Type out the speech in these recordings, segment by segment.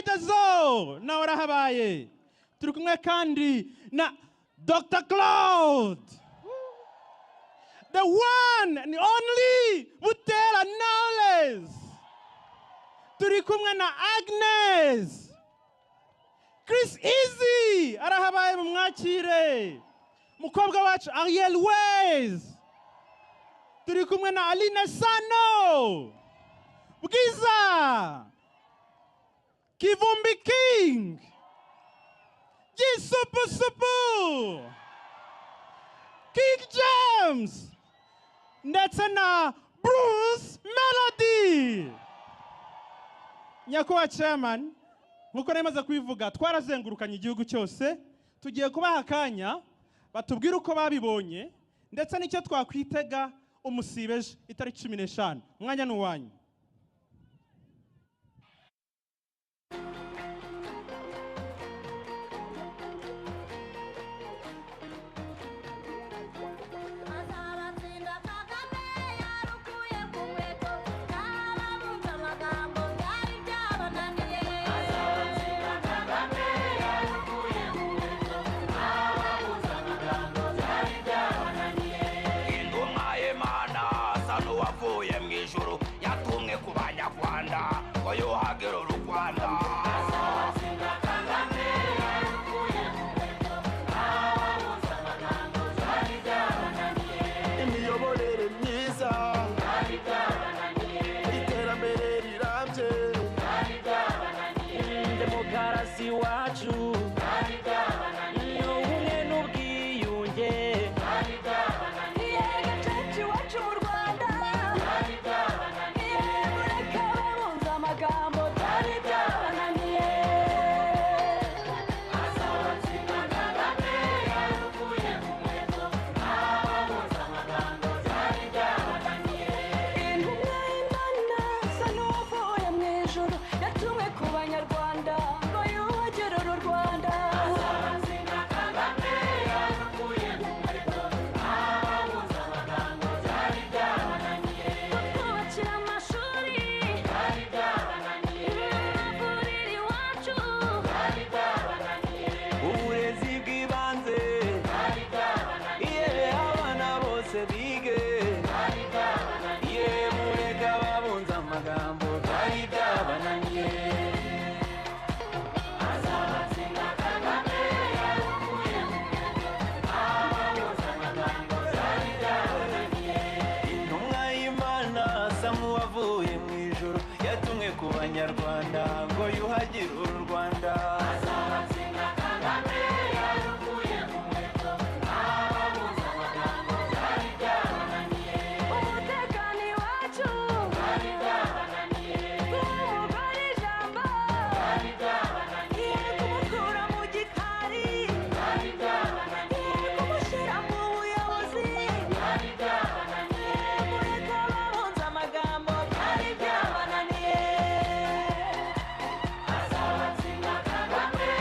Regideso nawe arahabaye. Turi kumwe kandi na Dr. Claude, the one and only Butera Knowless. Turi kumwe na Agnes. Chriss Eazy arahabaye, mumwakire. Mukobwa wacu Ariel Wayz. Turi kumwe na Aline Sano, Bwiza, Kivumbi King, Gisupusupu, King James ndetse na Bruce Melody. Nyakubahwa chairman, nkuko nari maze kubivuga, twarazengurukanye igihugu cyose. Tugiye kubaha akanya batubwire uko babibonye ndetse n'icyo twakwitega umusibe ejo itariki 15. Umwanya ni uwanyu. Azabatsinda Kagame yarukuye ku nkweto, n'ababunze amagambo byari byabananiye. Azabatsinda Kagame yarukuye ku nkweto, n'ababunze amagambo byari byabananiye. Intumwa y'Imana asa n'uwavuye mu ijuru, yatumwe ku Banyarwanda ngo yuhagire uru Rwanda. Azabatsinda Kagame yarukuye ku nkweto, n'ababunze amagambo byari byabananiye. Imiyoborere myiza, Byari byabananiye. iterambere rirambye, Byari byabananiye. Demokarasi wacu, Byari byabananiye. ubumwe n'ubwiyunge, Byari byabananiye. Gacaca iwacu mu Rwanda, Byari byabananiye. mureke ababunze amagambo byari byabananiye. Azabatsinda Kagame yarukuye ku nkweto, n'ababunze amagambo byari byabananiye. Intumwa y'Imana asa n'uwavuye mu ijuru, yatumwe ku Banyarwanda ngo yuhagire uru Rwanda. Azabatsinda Kagame yarukuye ku nkweto, n'ababunze amagambo byari byabananiye. Kutwubakira amashuri, Byari byabananiye. amavuriro iwacu, Byari byabananiye. Uburezi bw'ibanze, Byari byabananiye. Ye abana bose bige, Byari byabananiye. ye mureke ababunze amagambo byari byabananiye. Azabatsinda Kagame yarukuye ku nkweto, n'ababunze amagambo byari byabananiye. Intumwa y'Imana asa nk'uwavuye mu ijuru, yatumwe ku Banyarwanda ngo yuhagire uru Rwanda. Azabatsinda Kagame yarukuye ku nkweto, n'ababunze amagambo byari byabananiye. Umutekano iwacu, Byari byabananiye. Guha umugore ijambo, Byari byabananiye. Kumukura mu gikari, Byari byabananiye. Kumushyira mu buyobozi, Byari byabananiye. Mureke ababunze amagambo byari byabananiye. Azabatsinda Kagame.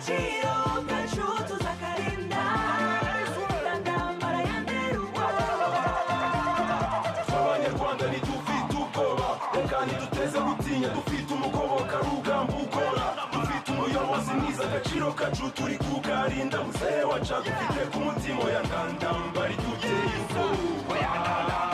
Agaciro kacu tuzakarinda. Ndandambara yandera ubwoba. Abanyarwanda ntidufite ubwoba, reka ntiduteze gutinya. Dufite umugoboka rugamba ukora, dufite umuyobozi mwiza. Agaciro kacu turi kukarinda. Muzehe waca dufite ku mutima. Oya, ndandambara iduteye ubwoba. Oya.